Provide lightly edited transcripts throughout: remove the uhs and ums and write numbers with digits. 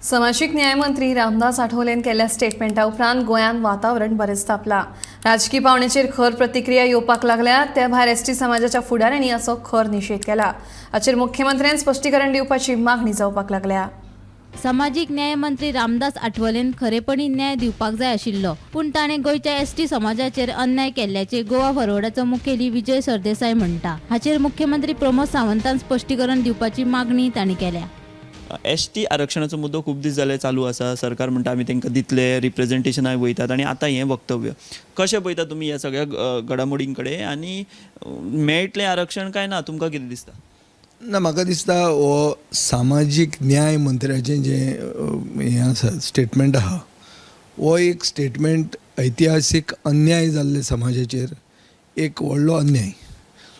समाजीक न्यायमंत्री रामदास आठवलेन केल्ल्या स्टेटमेंटा उपरांत गोंयांत वातावरण बरेंच तापलां. राजकी पावण्याचेर खर प्रतिक्रिया येवपाक लागल्या. त्या भायर एसटी समाजाच्या फुडाऱ्यांनी हाचो खर निशेध केला. हाचेर मुख्यमंत्र्यान स्पश्टीकरण दिवपाची मागणी जावपाक लागल्या. समाजीक न्याय मंत्री रामदास आठवलेन खरेपणी न्याय दिवपाक जाय आशिल्लो, पूण ताणें गोंयच्या एसटी समाजाचेर अन्याय केल्ल्याचे गोवा फॉरवर्डाचो मुखेली विजय सरदेसाय म्हणटा. हाचेर मुख्यमंत्री प्रमोद सावंतान स्पश्टीकरण दिवपाची मागणी तांणी केल्या. एसटी आरक्षणाचो मुद्दो खूब दीस जाले चालू आसा. सरकार म्हणटा आमी तांकां दितले, रिप्रेझेंटेशनाय वयतात आनी आतां हें वक्तव्य कशें पळयता तुमी ह्या सगळ्या घडामोडीं कडेन आनी मेळटलें आरक्षण काय ना, तुमकां कितें दिसता? ना, म्हाका दिसता हो सामाजीक न्याय मंत्र्याचें जें हें आसा, स्टेटमेंट आहा, हो एक स्टेटमेंट ऐतिहासीक अन्याय जाल्ले समाजाचेर एक व्हडलो अन्याय.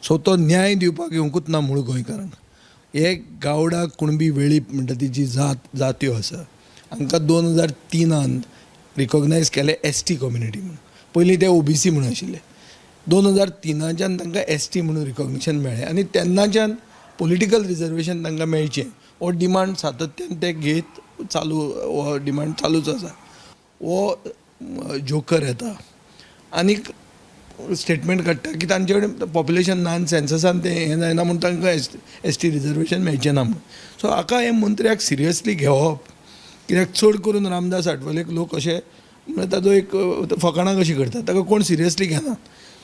सो तो न्याय दिवपाक येवंकूच ना मूळ गोंयकारांक. हे गावडा, कुणबी, वेळीप म्हणटा ती जी जात जात्यो आसा, हांकां 2003त रिकॉग्नायज केले एसटी कम्युनिटी म्हणून. पयलीं ते ओबीसी म्हणून आशिल्ले. 2003च्यान तांकां एसटी म्हणून रिकॉग्निशन मेळ्ळें आनी तेन्नाच्यान पॉलिटिकल रिजर्वेशन तांकां मेळचें हो डिमांड सातत्यान ते घेत चालू, हो डिमांड चालूच आसा. हो जोकर येता आनीक स्टेटमेंट काडटा की तांचे कडेन पॉप्युलेशन ना आनी सेन्ससान तें हें जायना म्हूण तांकां एसटी रिजर्वेशन मेळचें ना म्हूण. सो हाका हे मंत्र्याक सिरियसली घेवप कित्याक? चड करून रामदास आठवलेक लोक अशे म्हळ्यार ताजो एक फकाणां कशीं करतात, ताका कोण सिरियसली घेना.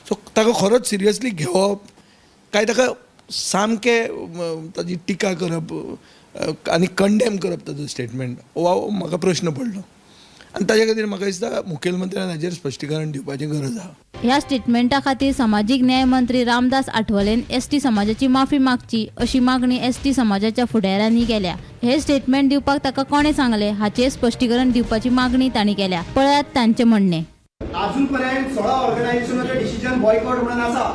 सो ताका खरोच सिरियसली घेवप काय ताका सामकें ताजी टिका करप आनी कंडेम करप ताजो स्टेटमेंट, हो म्हाका प्रश्न पडलो आनी ताजे खातीर म्हाका दिसता मुखेलमंत्र्यान हाजेर स्पश्टीकरण दिवपाची गरज आहा. ह्या स्टेटमेंटा खातीर समाजीक न्याय मंत्री रामदास आठवलेन एसटी समाजाची माफी मागची अशी मागणी एसटी समाजाच्या फुडाऱ्यांनी केल्या. हे स्टेटमेंट दिवपाक ताका कोणें सांगलें हाचेर स्पश्टीकरण दिवपाची मागणी तांणी केल्या. पळयात तांचें म्हणणें. अजून पर्यंत 16 ऑर्गनायझेशनाचे डिसिजन बॉयकॉट म्हणून आसा,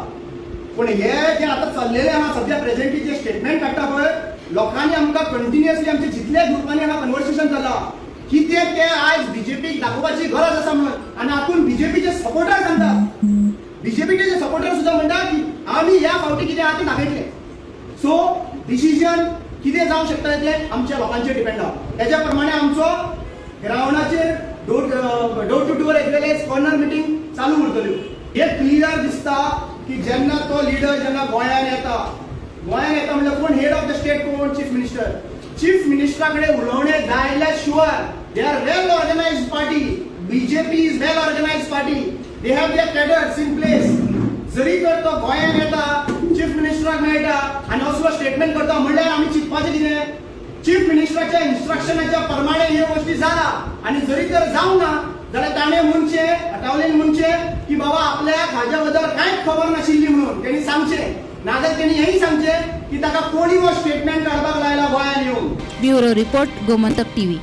पूण हे जे आतां चल्लेले आहा सध्या प्रेझेंटली, जे स्टेटमेंट काडटा पळय, लोकांनी आमकां कंटिन्युअसली आमचे जितले ग्रुपांनी हांगा कन्वर्सेशन जाला कितें ते आयज बीजेपीक दाखोवपाची गरज आसा म्हणून. आनी हातून बीजेपीचे सपोर्टर सांगतात, बीजेपीचे जे सपोर्टर सुद्दां म्हणटा की आमी ह्या फावटी कितें आहा तें दाखयतले. सो डिसिजन कितें जावंक शकता तें आमच्या लोकांचेर डिपेंड आहा. तेज्या प्रमाणे आमचो ग्रावंडाचेर door to door as well as corner meeting चालू उरतल्यो. हे क्लियर दिसता की जेन्ना तो लिडर जेन्ना गोंयान येता, गोंयान येता म्हणल्यार कोण हेड ऑफ the state कोण? Chief minister. चीफ मिनिस्टरा कडेन उलोवणें जायल्यार sure they are well organized party. BJP is well organized party. They have their cadres in place. जरी तर तो गोंयान येता, चीफ मिनिस्टराक मेळटा आनी असलो स्टेटमेंट करता म्हणल्यार आमी चिंतपाचें कितें? चीफ मिनिस्टराच्या इन्स्ट्रक्शनाच्या प्रमाणे ह्यो गोश्टी जाला आनी जरी तर जावंक ना जाल्यार ताणें म्हणचें, आठवलेन म्हणचें की बाबा आपल्याक हाज्या बद्दल कांयच खबर नाशिल्ली म्हणून तेणी सांगचें, नाजाल्यार तेणी हेंय सांगचें की ताका कोणी हो स्टेटमेंट काडपाक लायला गोंयान येवन. Bureau report, Gomantak TV.